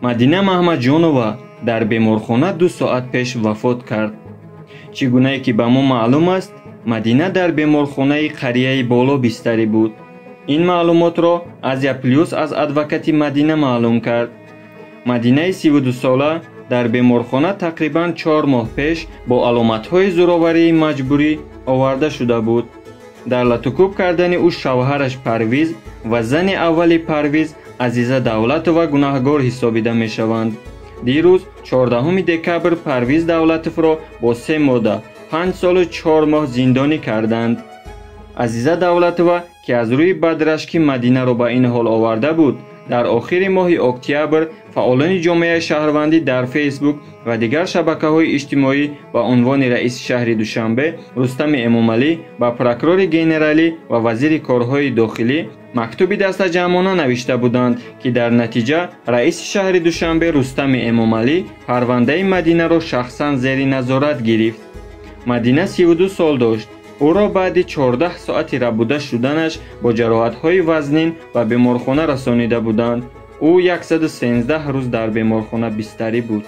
Мадина Маҳмадҷонова дар беморхона 2 соат пеш вафот кард. Чӣ гунае ки ба мо маълум аст, Мадина дар беморхонаи қарияи боло бистарӣ буд. Ин маълумотро Азия Плюс аз адвокати Мадина маълум кард. Мадинаи 32сола дар беморхона тақрибан 4 моҳ пеш бо аломатҳои зӯроварии маҷбурӣ оварда шуда буд. Дар латукӯб кардани ӯ шавҳараш Парвиз ва зани аввали Парвиз Азиза Давлатова гунаҳгор ҳисобида мешаванд. Дирӯз 14 декабр Парвиз Давлатовро бо 3 модда 5 солу 4 моҳ зиндонӣ карданд. Азиза Давлатова, ки аз рӯи бадрашкӣ Мадинаро ба ин ҳол оварда буд, дар охири моҳи октябр фаъолони ҷомеаи шаҳрвандӣ дар Фейсбук ва дигар шабакаҳои иҷтимоӣ ба унвони раиси шаҳри Душанбе Рустами Эмомалӣ ба прокурори генералӣ ва вазири корҳои дохилӣ мактуби дастаҷамъона навишта буданд, ки дар натиҷа раиси шаҳри Душанбе Рустами Эмомалӣ парвандаи Мадинаро шахсан зери назорат гирифт. Мадина 32 сол дошт. Ӯро баъди 14 соати рабуда шуданаш бо ҷароҳатҳои вазнин ба беморхона расонида буданд. Ӯ 113 рӯз дар беморхона бистарӣ буд.